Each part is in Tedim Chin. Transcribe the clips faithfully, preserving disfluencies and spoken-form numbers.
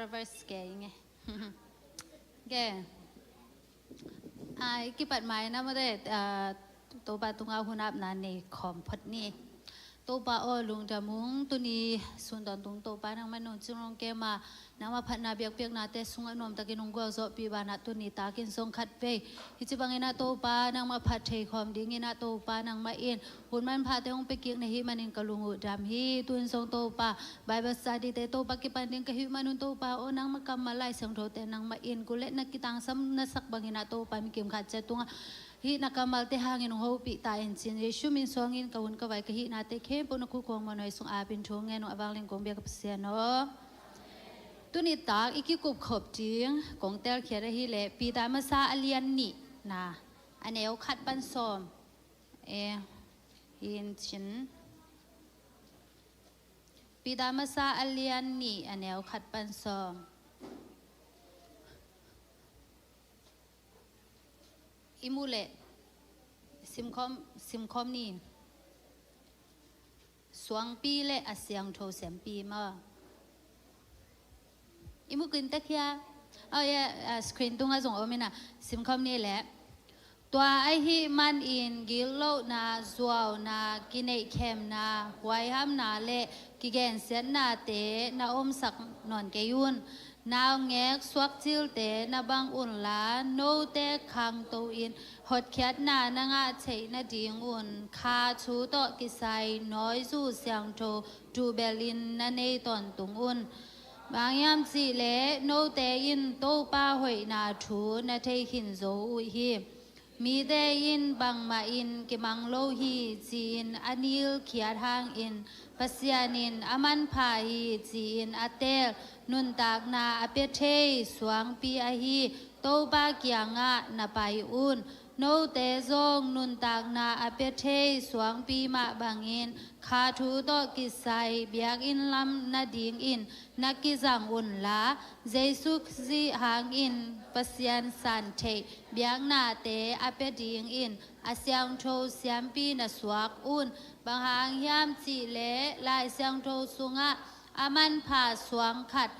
Verse ke inge. Ke. Ai, kipat mai na mate, ah, Topa tunga hun apna nei khawm phot ni. Topa aw lungdam ung, tuni sun tawntung Topa nangmah nong cinglong kema, nangmah phatna biakpiaknate sungah nuamtakin hong gualzawhpih banah tuni takin zong khatvei hih ci bangin ah Topa nangmah phat thei khawm dingin ah Topa nangmah in hun manphate hong pia kik na hih manin ka lung uh dam hi. Tun zong Topa Bible study te Topa kipan ding ka hih manun Topa aw nangmah kammal Lai Siangthote nangmah in guletna kitangsam na sak bangin ah Topa mi kimkhat ciat tungah hih na kammalte hangin hong hopih ta in cin Jesu min suangin ka hun ka vai ka hihnate khempeuh na khukhong manoi sung apin thu ngen uh a vanglian kong bia ka Pasian aw. Tuni tak i kikup khop ding kong telkhiat ahileh Peter masa a lian nihna a neu khat pan sawm. E, in cin Peter masa a lian nih a neu khat pan sawm. I muh leh simkhawm, simkhawm ni. Suangpi le a siangtho siampi maw? I mu khin tak hia? Oh yeah, ah, screen tungah zong om ina, simkhawm ni leh. Tua ahih manin gitlohna, zuauna, kineihkhemna, huaihamna le kigensiatnate na omsak nawn kei un. Naungek suakcilte na bang unla, note khangto in hotkhiatna na ngah theih nadingun kha thu tawh kisai nawizu siangtho tuhbelin na nei tawntung un. Bang hiam cihleh note in Topa hoihna thu na thei khin zo uh hi. Mite in bangmah in kimang lo hi ci-in a nilkhiat hangin Pasian in a manpha hi ci-in a teel nuntakna a pia thei suangpi ahi Topa kiangah na pai un. Note zong nuntakna a pia thei suangpi mah bangin kha thu tawh kisai biakinn lam nadingin na kizang unla, Jesu Khrih hangin Pasian san theih biaknate a pia dingin a siangtho siampi na suak un. Bang hang hiam cihleh Lai Siangtho sungah a manpha suang khat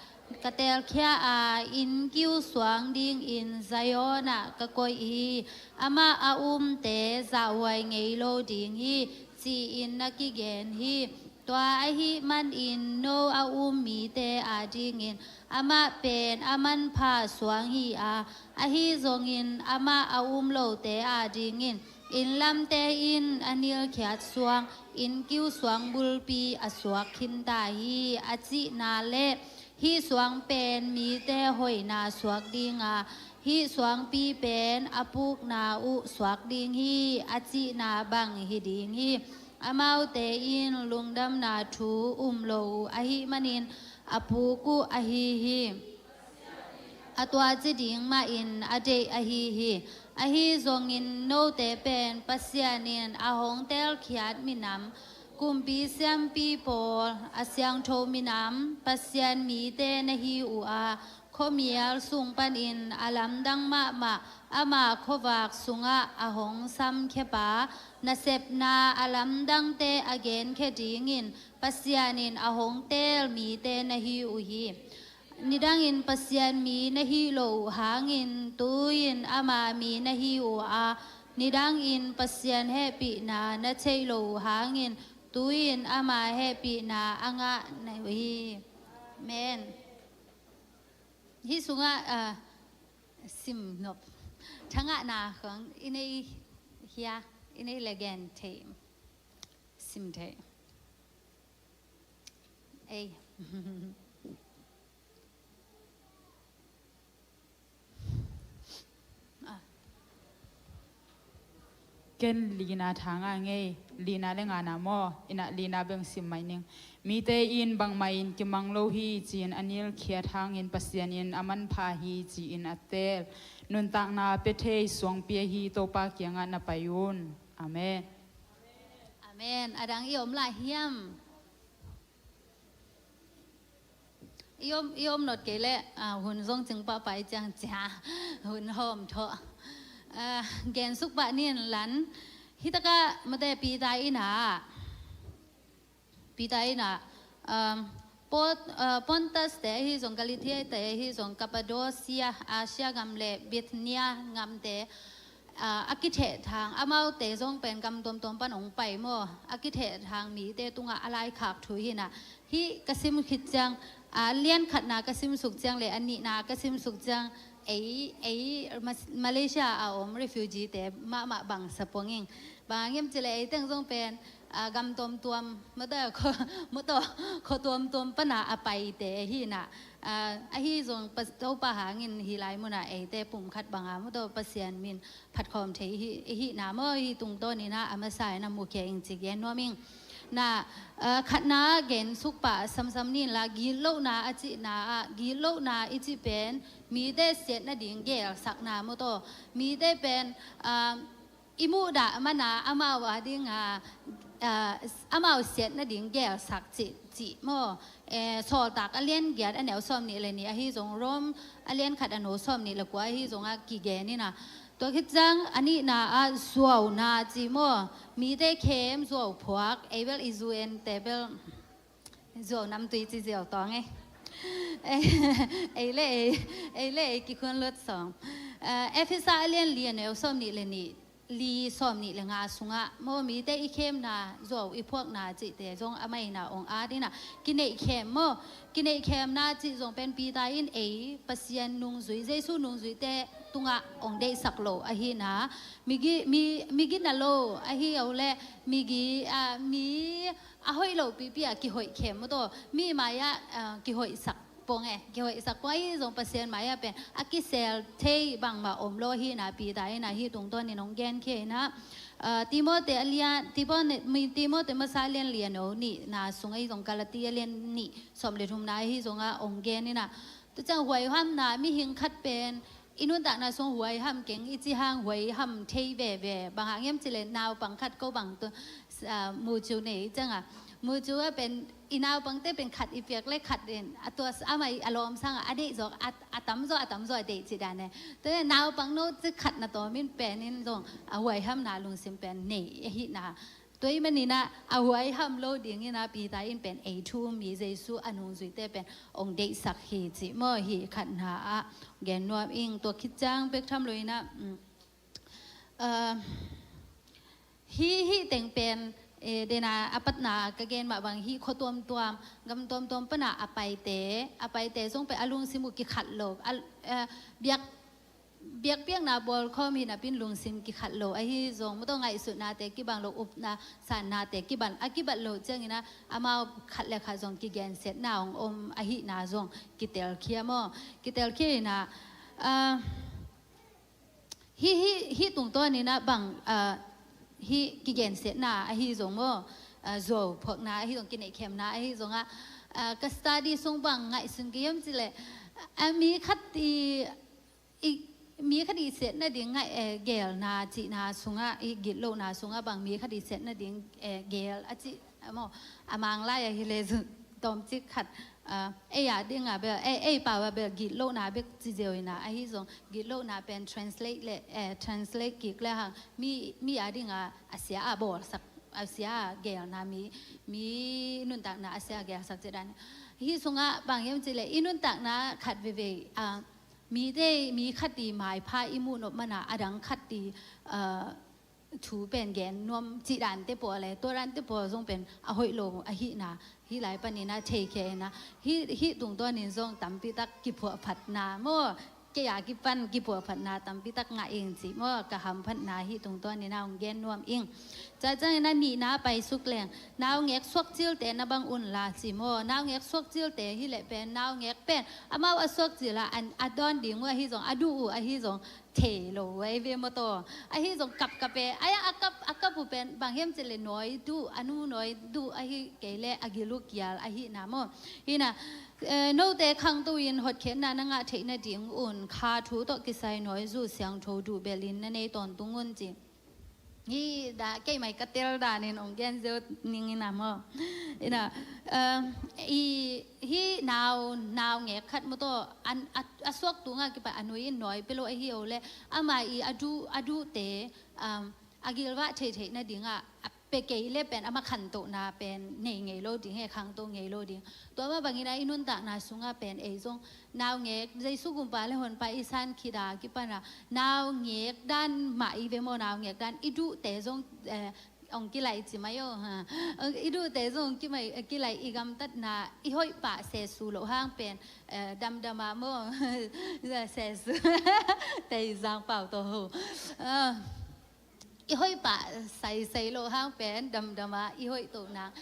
ka telkhia a, inn kiu suang dingin Zion ah ka koih hi. Amah a umte zahhuai ngei lo ding hi, ci-in na kigen hi. Tua ahih manin no a um mite adingin amah pen a manpha suang hi a, ahi zongin amah a um lote adingin inn lamte in a nilkhiat suang, inn kiu suang bulpi a suak khinta hi, a cihna le hih suang pen mite hoihna suak dinga, hih suangpi pen a pukna uh suak ding hi, a cihna bang hi ding hi. Amaute in lungdamna thu um lo uh ahih manin a puk uh ahi hi. A tuaci ding mahin a deih ahi hi. Ahi zongin note pen Pasian in a hong telkhiat minam, kumpi siampi pawl, a siangtho minam, Pasian mite na hi uh a, khuamial sung panin a lamdang mahmah ama khuavak sungah a hong samkhiapa, nasepna a lamdangte a genkhia dingin Pasian in a hong teel mite na hi uh hi. Nidangin Pasian mi na hih loh uh hangin tu-in ama mi na hi uh a, nidangin Pasian hehpihna na theih loh uh hangin tu-in ama hehpihna a ngah na uh hi. Amen. Hih sungah, ah, sim nop thangahna khong i nei hia, i nei le gen thei, sim thei. Ei. Ah. Ken lina thanga ngei, lina le ngana maw, ina lina beng sim mai ning. Mite in bangmah in kimang lo hi, ci-in a nilkhiat hangin Pasian in a manpha hi, ci-in a teel. Nuntakna pia thei suangpi ahi Topa kiangah na pai un. Amen. Amen. A dang i om lah hiam? I om, i om not kei leh, ah, hun zong cing pahpah i ciang cia. Hun hawm thawh. Ah, gen suk pah nin lan. Hi takah mate Peter inn ah. Peter inn ah, um, Pon-, ah, Pontus te ahi zong, Galatia te ahi zong, Cappadocia, Asia gam le Bithynia gamte, ah, a kithehthang, amaute zong pen gam tuamtuam pan hong pai maw, a kithehthang mite tungah a laikhak thu hi in ah, hih ka sim khit ciang, ah, lian khatna ka simsuk ciang le a nihna ka simsuk ciang, ei, ei Mas-, Malaysia a om refugee te mahmah bang sa puang ing. Bang hang hiam cih leh ei teng zong pen, ah, gam tuamtuam, mawtaw, kho, mawtaw, kho tuamtuam pan a paite hi in ah, ah, ahi zong Pa-, Topa hangin hih lai mun ah eite pumkhat bang a, mawtaw, Pasian min phatkhawm thei hi, hi in ah maw, hih tungtawn in ah a masa in ah mukhia ing ci gen nuam ing. Na, ah, khatna gen suk pah samsam ni in la, gitlohna a cihna ah, gitlohna i cih pen mite siat nading gelsakna, mawtaw, mite pen, ah, i muhdah man a amau a ding a, ah, amau siat nading gelsak cih, cih maw. Eh, Sawltak a lian giat a neu sawm nih le nih ahi zong, Rom a lian khat a neu sawm nih le kua ahi zong ah kigen in ah, tua khit ciang a nihna ah zuauna ci maw, mite khem zuau phuak, ei bel i zu en te bel zuau namtui ci ziau tawng e. Ei le ei, ei le ei kikhun lut sawm. Eh, Efesa a lian li a neu sawm nih le nih, li sawm nih le nga sungah maw, mite i khemna, zuau i phuakna cihte zong a maina ong at in ah, kineihkhem maw, kineihkhemna cih zong pen Peter in ei Pasian nungzui, Jesu nungzuite tungah ong deihsak lo ahi in ah, migi, mi, migina lo ahi o le, migi, ah, mi a hoih lo pipi a kihoih khem, mawtaw, mi mai-ah, ah, kihoihsak pong e, kihoihsak pong ahi zong Pasian mai-ah pen a kisel thei bangmah om lo hi in ah, Peter in ah hih tungtawn in hong genkhia in ah, ah, Timote a lian, Timote, mi, Timote masa lian li a neu nihna sung ahi zong, Galati a lian nih sawm le thumna ahi zong ah hong gen in ah, tua ciang huaihamna, mihing khat pen i nuntakna sung huaiham keng i cih hang huaiham thei veve. Bang hang hiam cih leh naupang khat ko bang tu, ah, mucu nei ciang a, mucu ah pen i naupangte pen khat i piak le khat in a tua s-, amah i a lawm sang a, a deih zawk, a, a tam zaw, a tam zaw a deih cih dan e. Tua naupang no ci khat na tawm in pen in zong a huaihamna lungsim pen nei ahi in ah, tua ahih manin ah a huaiham lo ding in ah Peter in pen ei thu um mi, Jesu a nungzuite pen ong deihsak hi cih maw, hih khatna ah gen nuam ing. Tua khit ciang bek tham lo in ah, um, ah, hih, hih teng pen, eh, den a, a patna ka gen mah bang, hih khua tuamtuam, gam tuamtuam pan a a paite, a paite zong pen a lungsim uh kikhat lo, a, eh, biak biakpiakna bawlkhawm hi napi in lungsim kikhat lo ahi zong, mawtaw, ngaihsutnate kibang lo, upna sannate kibang, a kibat lo ciangin ah amau khat le khat zong kigensiatna hong om ahihna zong kitelkhia maw, kitelkhia in ah, ah, hih, hih, hih tungtawn in ah bang, ah, hih kigensiatna ahi zong maw, ah, zuau phuakna ahi zong, kineihkhemna ahi zong ah, ah, ka study sung bang ngaihsun ka hiam cih leh, ah, mi khat i I, mi khat i siat nading ngaih, eh, gelna cihna sungah, i gitlohna sungah bang mi khat i siat nading, eh, gel a cih, a maw, a Manglai ahi le zong tawmcik khat, ah, ei a ding a bel, ei, ei pau a bel gitlohna bek ci ziau in ah, ahi zong gitlohna pen translate le, eh, translate kik le hang mi, mi a ding a, a sia a bawlsak, a sia a gelna, mi, mi nuntakna a sia a gelsak cih dan. Hih sungah bang hiam cih leh i nuntakna khat veivei, ah, mite, mi khat i maipha i muh nop man a, a dang khat i, ah, thu pen gen nuam cih dante pawl le, tua dante pawl zong pen a hoih lo ahihna, hih lai panin ah theikhia in ah, hih, hih tungtawnin zong tampi tak kiphuahphatna maw, kei a kipan kiphuahphatna tampi tak ngah ing cih maw, ka hamphatna hih tungtawnin ah hong gen nuam ing. Tua ciangin ah nihna paisuk leng, naungek suakcilte na bang un la ci maw, naungek suakcilte hi leh pen, naungek pen amau a suakcil ah, an, a dawn ding uh ahi zong, a duh uh ahi zong, thei lo uh ahi ve maw taw. Ahi zong kapkap e, ai a kap, a kap uh pen bang hiam cih leh nawi duh, a nu nawi duh ahi kei leh a gil uh kial ahihna maw. Hi in ah, eh, note khangto in hotkhiatna na ngah theih nading un kha thu tawh kisai nawi zu siangtho duh belhin na nei tawntung un ci. Hi dah keimah ka tel danin hong gen ziau ning in ah maw. Hi in ah, eh, i, hih nau, naungek khat maw taw, an, a, a suak tungah kipan a nui in nawi pia lo ahi o leh, amah i a duh, a duhte, um, a gilvah theihtheih nadingah, a, pia kei le pen ama khantohna pen nei ngei lo ding hi, khangto ngei lo ding. Tua mah bangin ah i nuntakna sungah pen ei zong naungek, Jesu gumpa le honpa i san khit a kipan ah naungek dan mah i ve maw, naungek dan i duhte zong, eh, ong kilaih ci mai aw, ha. I duhte zong ong kimai, kilaih, i gamtatna i hoih pah sesu loh hang pen, eh, damdam a maw, sesu, tei zang pau tawh ho. Ah, i hoih pah saisai loh hang pen damdam a i hoih toh nang.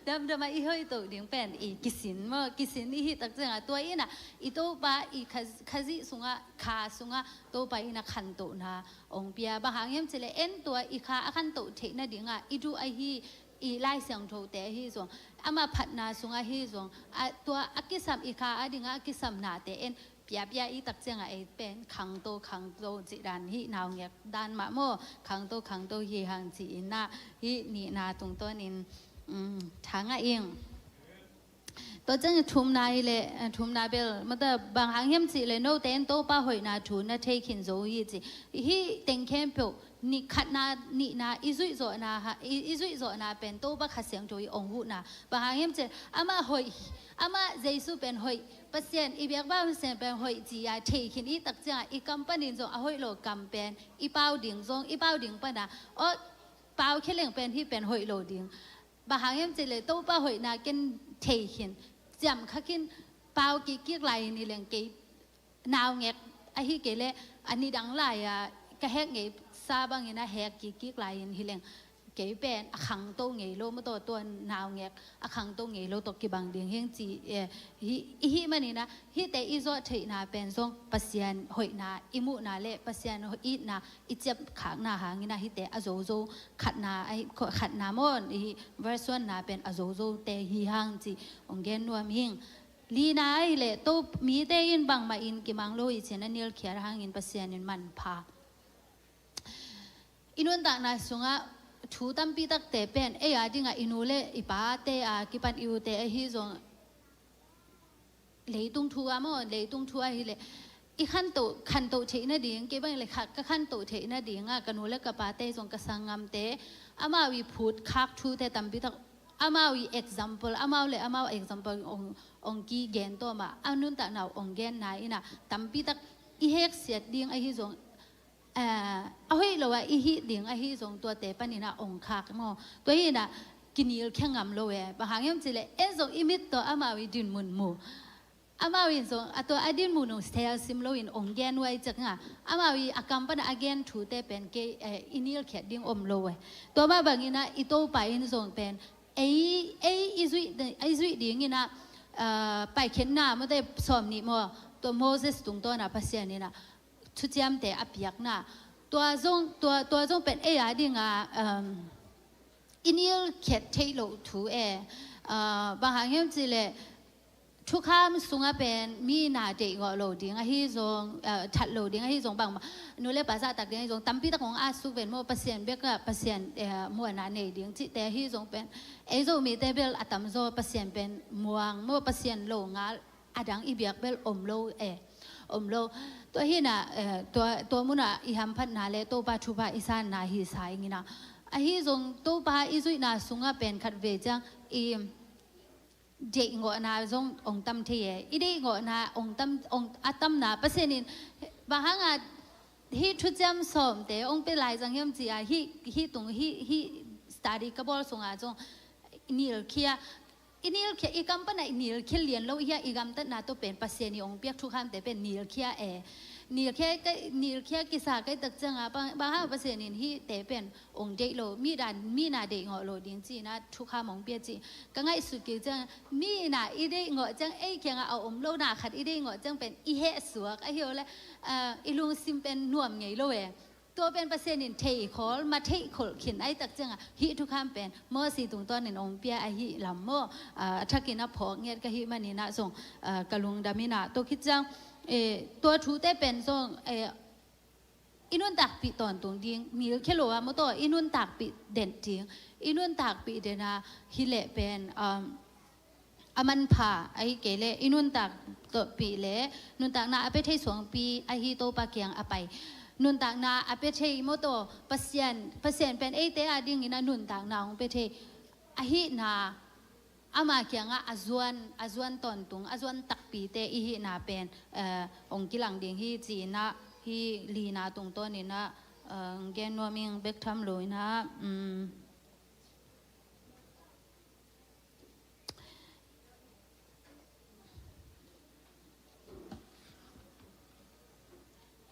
Damdam a i hoih toh ding pen i kisin maw, kisin i hih tak ciangah tua in ah i Topa i Kha-, Khazih sungah, kha sungah Topa in ah khantohna ong pia. Bang hang hiam cih leh en tua i kha a khantoh theih nadingah i duh ahi, i Lai Siangthote ahi zong, ama phatna sungah ahi zong, a, tua a kisam, i kha a dingah a kisam nate en piapia i tak ciangah ei pen khangto, khangto cih dan hi, naungek dan mah maw, khangto, khangto hi hang ci-in ah hih nihna tungtawnin, um, thangah ing. Tua ciang thumna hi leh, eh, thumna bel, mata bang hang hiam cih leh note in Topa hoihna thu na thei khin zo hi ci. Hih teng khempeuh, nih khatna, nihna, i zuihzawhna ha, i, i zuihzawhna pen Topa Kha Siangtho i ong huhna. Bang hang hiam cih leh ama hoih, ama Jesu pen hoih, Pasian, i biakpa Pasian pen hoih ci-a thei khin i tak ciangah i kam panin zong a hoih lo kam pen i pau ding zong, i pau ding pana, aw, pau khia leng pen hih pen hoih lo ding. Bang hang hiam cih leh Topa hoihna ken thei khin, ciam kha khin, pau kikkik lai-in hi leng kei naungek ahi kei leh a nidang lai-a ka hek ngeisa bangin a hek kikkik lai-in hi leng kei pen a khangto ngei lo, mataw, tua naungek a khangto ngei lo tawh kibang ding hing ci, eh, hi, i hih manin ah hihte i zawh theihna pen zong Pasian hoihna i muhna le Pasian itna i ciapkhakna hangin ah hihte a zozo khatna, a hi, khatna maw, i verse one na pen a zozote hi hang ci ong gen nuam hing. Lina ahi leh, to mite in bangmah in kimang lo i cih a nilkhiat hangin Pasian in manpha. I nuntakna sungah thu tampi takte pen ei a dingah i nu le i pate a kipan i ute ahi zong, leitung thu a maw, leitung thu ahi leh i khantoh, khantoh theih nading, kei bang le kha-, ka khantoh theih nading a ka nu le ka pate zong, ka sanggamte, amau i phut khak thute tampi tak, amau i example, amau le amau example ong, ong kigen tawm a, a nuntakna uh ong genna in ah tampi tak i heksiat ding ahi zong, eh, a hoih lo a i hih ding ahi zong tuate panin ah ong khak maw. Tua hi in ah kinilkhia ngam lo e. Bang hang hiam cih leh en zong i mit tawh amau i dinmun mu. Amau in zong a tua a dinmun uh selsim loin ong gen uh ahih ciangin ah, amau i a kam pan a gen thute pen kei, eh, i nilkhiat ding om lo e. Tua mah bangin ah i Topa in zong pen ei, ei i zuih, i zuih dingin ah, ah, Paikhiatna mate sawm nih maw, tua Moses tungtawn ah Pasian in ah thuciamte a piakna, tua zong, tua, tua zong pen ei a dingah, um, i nilkhiat theih loh thu e. Ah, bang hang hiam cih leh thukham sungah pen mi na deihngawh lo ding ahi zong, ah, that lo ding ahi zong, bangmah nu le pa zahtak ding ahi zong, tampi tak ong a suk ven maw, Pasian bekah, Pasian, eh, muanna nei ding cihte ahi zong pen ei Zomite bel a tamzaw Pasian pen muang maw, Pasian lo ngal a dang i biak bel om lo e, om lo. Tua hi in ah, eh, tua, tua munah i hamphatna le Topa thupha i sanna hi sa ing in ah. Ahi zong Topa i zuihna sungah pen khatvei ciang i deihngawhna zong ong tam thei e. I deihngawhna ong tam, ong a tamna Pasian in bang hang a hih thuciam sawmte ong pia lai zang hiam ci a, hih, hih tung, hih, hih study ka bawl sungah zong nilkhia, i nilkhia, i kam pan a i nilkhia lian lo hi a, i gamtatna tawh pen Pasian i ong piak thukhamte pen nilkhia e. Nilkhia ka, nilkhia kisa ka hih tak ciangin ah, bang, bang hang Pasian in hihte pen ong deih lo, mi dan, mi na deihngawh lo ding ci-in ah thukham ong pia ci. Ka ngaihsut kik ciang, mi na i deihngawh ciang, ei kiangah a om lo na khat i deihngawh ciang pen i hehsuak ahi aw le, ah, i lungsim pen nuam ngei lo e. Tua pen Pasian in thei khol, ma thei khol khin ahih tak ciangin ah hih thukham pen Mosi tungtawnin ong pia ahih lam maw, ah, a thakin a phawk ngiat ka hih manin ah zong, ah, ka lungdam in ah, tua khit ciang, eh, tua thute pen zong, eh, i nuntakpih tawntung ding, nilkhia lo a maw, tua i nuntakpih den ding, i nuntakpih den a hi leh pen, um, a manpha ahi kei leh i nuntak tawhpih le nuntakna a pia thei suangpi ahi Topa kiang a pai. nuntakna a pia thei maw taw, Pasian, Pasian pen eite a dingin a nuntakna hong pia thei ahihna, ama kiangah a zuan, a zuan tawntung, a zuan takpite i hihna pen, eh, hong kilang ding hi ci-in ah, hih lina tungtawnin ah, eh, gen nuam ing bek tham loin ah, um,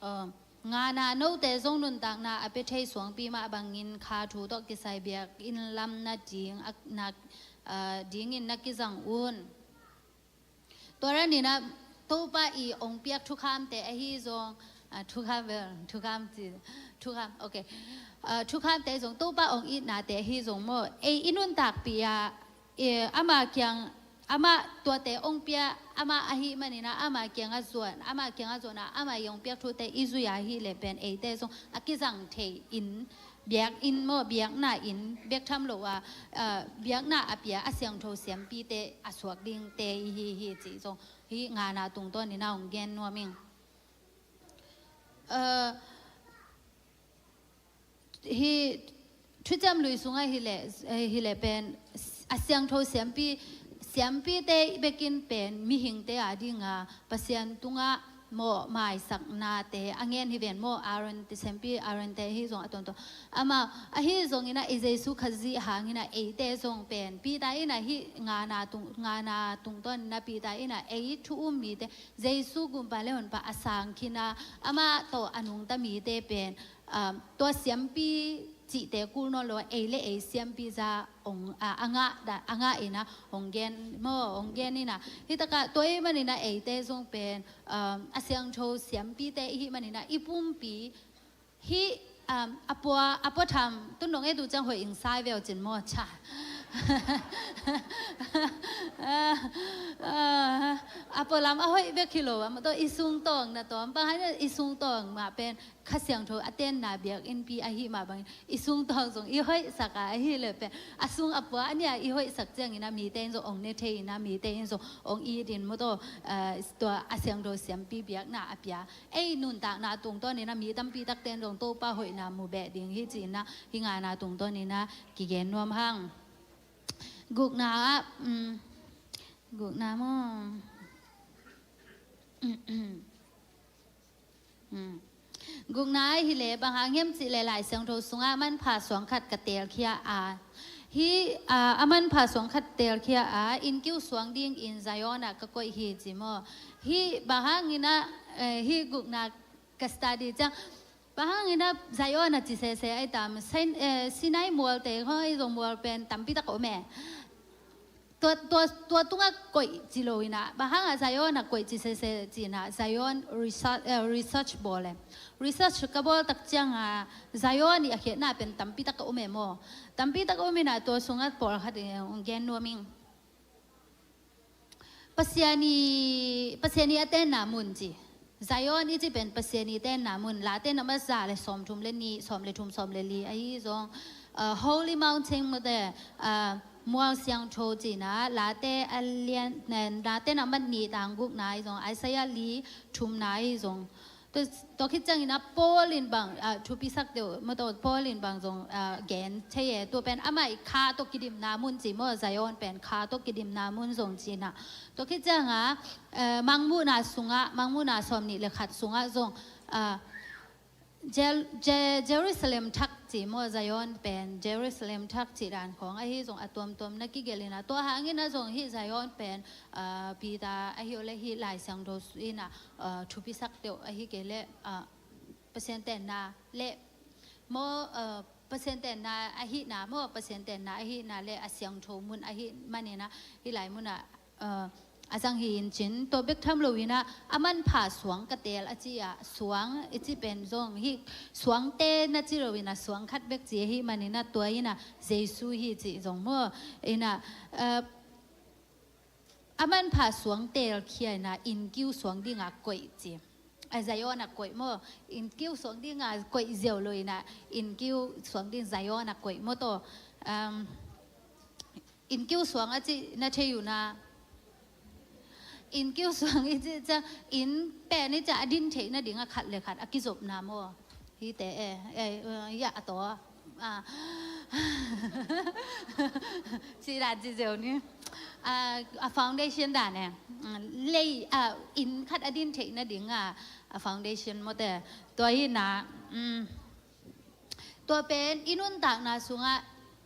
Aw, ngana note zong nuntakna a pia thei suangpi mah bangin kha thu tawh kisai biakinn lam na ding, a, na, a, dingin na kizang un. Tua ranin ah Topa i ong piak thukhamte ahi zong, a, thukham bel, thukham ci, thukham, ok. A, thukhamte zong Topa ong itnate ahi zong maw, ei i nuntakpih ah, e, ama kiang, ama tuate ong pia, ama ahi manin ah, ama kiangah zuan, ama kiangah zuan ah, ama i ong piak thute i zui ahih leh pen eite zong a kizang thei in, biakinn maw, biakna inn bek tham lo a, a, biakna a pia a siangtho siampite a suak dingte i hi hi cih zong hih ngana tungtawnin ah hong gen nuam ing. A, hih thuciam lui sungah hi leh, eh, hi leh pen a siangtho siampi, siampite bekin pen mihingte a dinga Pasian tungah maw maisaknate a ngen hi ven maw, Aaron te, siampi Aaron te hi zong a tuamtuam. Amah ahi zongin ah i Jesu Khazih hangin ah eite zong pen Peter in ah hih ngana tung, ngana tungtawnin ah Peter in ah ei thu um mite Jesu Gumpa le Honpa a sang khin a, amah tawh a nungta mite pen, um, tua siampi cihte kul nawn lo a, ei le ei siampi za ong, a, a ngah da, a ngah in ah hong gen maw, hong gen in ah. Hih takah tua ahih manin ah eite zong pen, um, a siangtho siampite i hih manin ah i pumpi hih, um, a pua, a pua tham tun dong e tu ciang hoih ing sai veu cin maw, cha. A pua lam a hoih bek hi lo, a maw taw i sungtawng na tawm, bang hang i sungtawng mah pen Kha Siangtho a tenna biakinnpi ahi mah bangin i sungtawng zong i hoihsak a, ahi leh pen a sung a pua a nia i hoihsak ciangin ah mite in zong ong ne thei in ah, mite in zong ong it in maw taw, a, tua a siangtho siampi biakna a pia. Ei nuntakna tungtawnin ah mi tampi takte in zong Topa hoihna mu beh ding hi ci-in ah hih ngana tungtawnin ah kigen nuam hang. Gukna ah, um, gukna maw? Um, gukna ah hi leh bang hang hiam cih leh Lai Siangtho sungah manpha suang khat ka teelkhia a, hih, a, a manpha suang khat teelkhia a, innkiu suang dingin Zion ah ka koih hi ci maw. Hih bang hangin ah, eh, hih gukna ka study ciang, bang hangin ah Zion ah ci sese ai tam, Sin-, eh, Sinai mualte khawng ahi zong mual pen tampi tak om e. Tua, tua, tua tungah koih ci lo in ah, bang hang ah Zion ah koih ci sese ci in ah, Zion research, eh, research bawl e. Research ka bawl tak ciang ah Zion i a khiatna pen tampi tak a om e maw. Tampi tak a om in ah tua sungah pawlkhat, eh, ong gen nuam ing. Pasian i, Pasian i a tenna mun ci. Zion i ci pen Pasian i tenna mun. Late nambat za le sawmthum le nih, sawm le thum, sawm le li ahi zong, uh, Holy Mountain mute, uh, mual siangtho ci in ah, Late a lian, eh, Late nambat nih tang gukna ahi zong, Isaiah li thumna ahi zong. Tua, tua khit ciangin ah Paul in bang, ah, thupisak deuh maw taw, Paul in bang zong, ah, gen thei e. Tua pen amah i kha tawh kidimna mun ci maw, Zion pen kha tawh kidimna mun zong ci in ah. Tua khit ciang ah, eh, Mangmuhna sungah, Mangmuhna sawmnih le khat sungah zong, ah, Jer-, Je-, Jerusalem thak ci maw, Zion pen Jerusalem thak cih dan khawng ahi zong a tuamtuam na kigelh in ah, tua hangin ah zong hih Zion pen, ah, Peter ahi aw le hih Lai Siangtho in ah, ah, thupisak deuh ahi kei leh, ah, Pasian tenna le maw, ah, Pasian tenna ahihna maw, Pasian tenna ahihna le a siangtho mun ahih manin ah hih lai mun ah, ah, a zang hi in cin. Tua bek tham lo in ah a manpha suang ka teel a ci ah, suang i ci pen zong hih suangte na ci lo in ah suang khat bek ci ahih manin ah tua in ah Jesu hi cih zong maw. In ah, ah, a manpha suang teelkhia in ah innkiu suang ding ah koih ci. A Zion ah koih maw, innkiu suang ding ah koih ziau lo in ah innkiu suang ding Zion ah koih maw taw. Um, innkiu suang a cih na thei uh na. Innkiu suang i cih ciang, inn pen i cih a din theih nading a khat le khat a kizopna maw. Hite e, e, ya a to a. Ci dan ci zeu ni. A foundation dan e. Lei a inn khat a din theih nading a, a foundation mawte. Tua hi na, tua pen i nuntakna sungah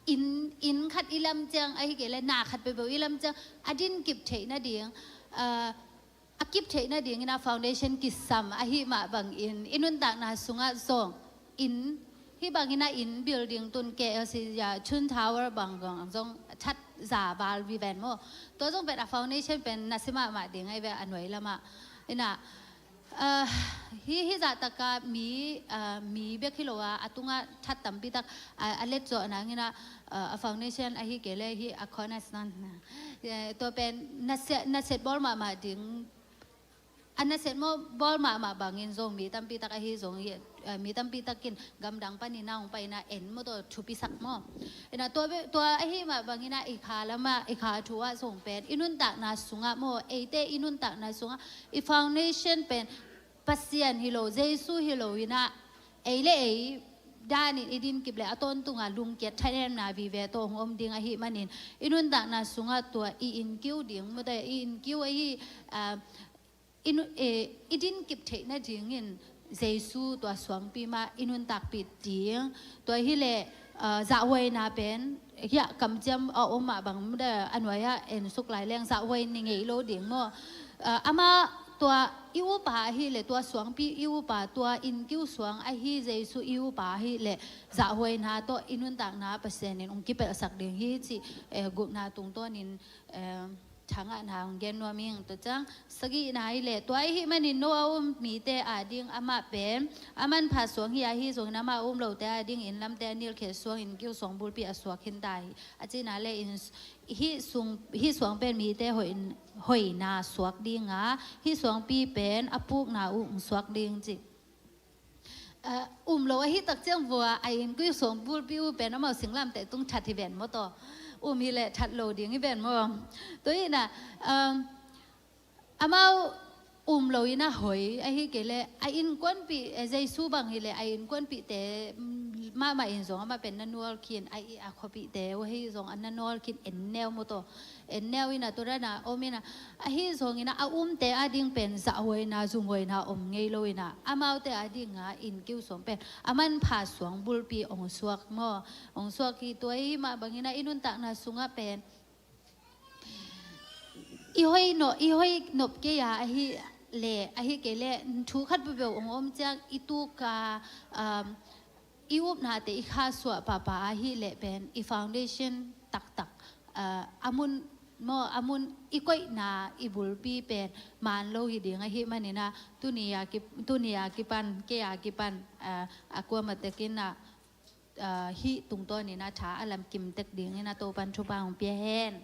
inn, inn khat i lam ciang, ahi kei le na khat peuhpeuh i lam ciang a din kip theih nading, a kip theih nadingin a foundation kisam ahi mah bangin i nuntakna sungah zong inn, hih bangin a inn building tun K L C ya Twin Tower bang zong that za val viven maw. Tua zong pen a foundation pen nasia mahmah ding ahi ve a nuai lamah. Ina, hi, hi zahtaka mi, mi bek hi lo a, a tungah that tampi tak a let zawh nangin a, a foundation ahi kei le hi a cornerstone. Tua pen nasia, nasia bawl mahmah ding, a nasia bawl mahmah bangin zong mi tampi tak ahi zong hi, mi tampi takin gamdang panin a hong paina en maw, tua thupisak maw. Ina tua, tua ahi mah bangin a i kha lamah, i kha thu ah zong pen i nuntakna sungah maw, eite i nuntakna sungah i foundation pen Pasian hi lo, Jesu hi lo ina, ei le ei danin i din kip le a tawntunga lungkiat thanemna vive tawh hong om ding ahi manin i nuntakna sungah tua i innkiu ding mawte, i innkiu ahi, i din kip theih nadingin Jesu tua suangpi mah i nuntakpih ding. Tua hi le zahhuaina pen hiah kamciam a om mah bang mawte, a nuai ah en suk lai leng zahhuai ni ngei lo ding maw. Amah tua i upa ahi le, tua suangpi i upa, tua innkiu suang ahi Jesu i upa ahi le zahhuaina tawh i nuntakna Pasian in hong kipelhsak ding hi cih gupna tungtawnin thangahna hong gen nuam ing. Tua ciang sagihna hi le, tua ahi manin no a um mite ading amah pen a manpha suang hi a, ahi zongin amah a um lote adingin lamte a nilkhiat suang, innkiu suang bulpi a suak khinta hi a cihna le in, hih suang pen mite hoihna suak dinga, hih suangpi pen a pukna uh hong suak ding cih. Um lo ahi takciang vua a innkiu suang bulpi uh pen amau singlamteh tung that hi ven maw taw. Um hi le that lo ding hi ven maw. Tua hi na, amau um lo ina hoi ahi kei le a innkuanpih, Jesu bang hi le a innkuanpihte mahmah in zong amah pen na nual khin, a khuapihte uh ahi zong a na nual khin en neu maw taw. En neu ina tua dana om ina, ahi zongina a umte ading pen zahhuaina zumhuaina om ngei lo ina, amaute adinga innkiu suang pen a manpha suang bulpi ong suak maw, ong suak hi. Tua ahi mah bangina i nuntakna sungah pen i hoi nop, i hoi nop kei a ahi le, ahi kei le thu khat peuhpeuh ong om ciang i tuka i upnate i khasuah pahpah ahi leh pen i foundation taktak, a mun maw, a mun i koihna i bulpi pen maan lo hi ding ahi manina, tuni a kipan, kei a kipan a kuamah tekin a hih tungtawnin a tha a lamkim tek dingin a Topan thupha hong pia hen.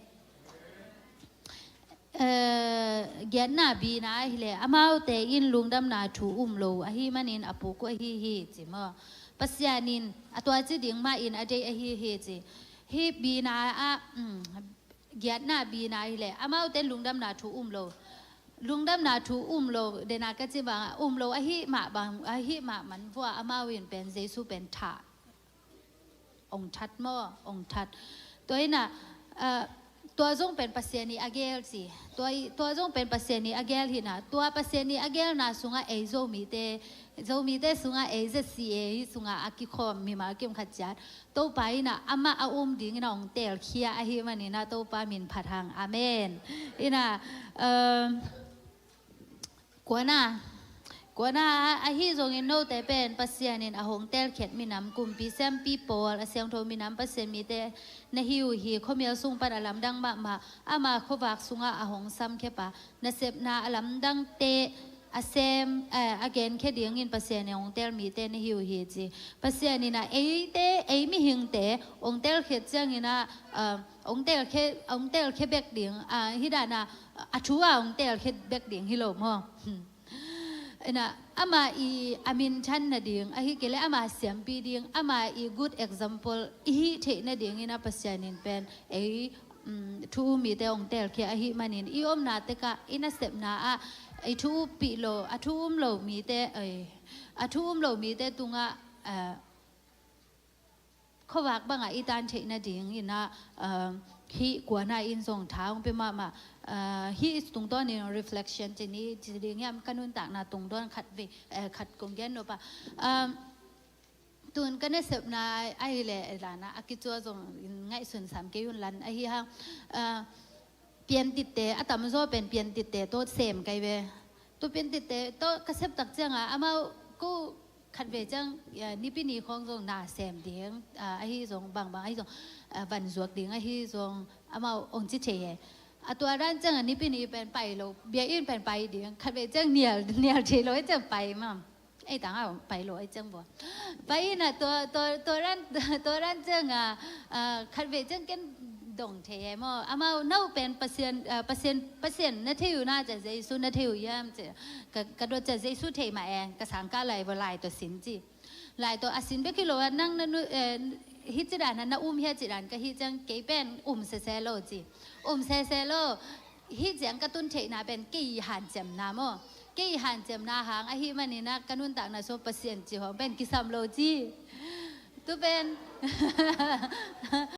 Giatna bina ahi le, amaute in lungdamna thu um lo ahi manin a puk uh ahi hi ci maw. Pasian in a tua ci ding mah in a deih ahi hi ci. Hih bina ah giatna bina ahi le, amaute in lungdamna thu um lo. Lungdamna thu um lo dena ka ci bang um lo ahi mah bang, ahi mah man vua amau in pen Jesu pen thah ong that maw, ong that. Tua ina tua zong pen Pasian i a gel ci. Tua zong pen Pasian i a gel hina, tua Pasian i a gelna sungah ei Zomite, Zomite sungah ei Z C A hi sungah a kikhawm mimal kim khat ciat Topa ina amah a um dingina ong telkhia ahi manina Topa min phat hang. Amen. Ina kuana, kuana ahi zongin note pen Pasian in a hong telkhiat minam, kumpi siampi pawl, a siangtho minam, Pasian mite na hi uh hi. Khuamial sung pan a lamdang mahmah, ama khuavak sungah a hong samkhia pa, nasepna a lamdangte a sem a genkhia dingin Pasian in hong tel mite na hi uh hi ci. Pasian ina eite, ei mihingte hong telkhiat ciangina hong telkhia, hong telkhia bek ding, hih dana a thu a hong telkhia bek ding hi lo maw. Ina ama i a minthan nading ahi kei le ama siampi ding, ama i good example i hih theih nadingina Pasian in pen ei thu um mite hong telkhia ahi manin i omna tekah i nasepna ah ei thu uppih lo, a thu um lo mite, ei, a thu um lo mite tungah, eh, khuavak bangah i tan theih nading inah, eh, hih kuana in zong tha hong pia mahmah, eh, hih tungtawnin reflection ci ni, ci ding hiam, ka nuntakna tungtawn khat ve, eh, khat kong gen nop a. Eh, tun ka nasepna ahih leh lana a kicua zong in ngaihsun sam kei un lan ahi hang. Ah, piantitte, a tamzaw pen piantitte tawh sem kai ve. Tu piantitte tawh ka sep tak cianga amau ko khat ve ciang, ah, nipi ni khawng zong na sem ding, ah, ahi zong bangbang ahi zong, ah, van zuak ding ahi zong amau ong ci thei e. A tua dan cianga nipi ni pen pai lo, bia inn pen pai ding, khat ve ciang nial, nial thei lo, ei ciang pai mam. Ei tangah pai lo ei ciang bua. Pai inah tua, tua, tua dan, tua dan cianga, ah, khat ve ciang ken dong thei e maw. Amau no pen Pasian, ah, Pasian, Pasian na thei uh na cia Jesu na thei uh hiam ci. Ka, ka dot cia Jesu thei mah e, ka sangkah lai bua lai tawh sin ci. Lai tawh a sin bek hi lo a nang na nu, eh, hih ci dan na um hia ci dan ka hih ciang kei pen um sese lo ci. Um sese lo. Hih ciang ka tun theihna pen kei hanciamna maw. Kei hanciamna hang ahih maninah ka nuntakna sung Pasian ci hong pen kisam lo ci. Tu pen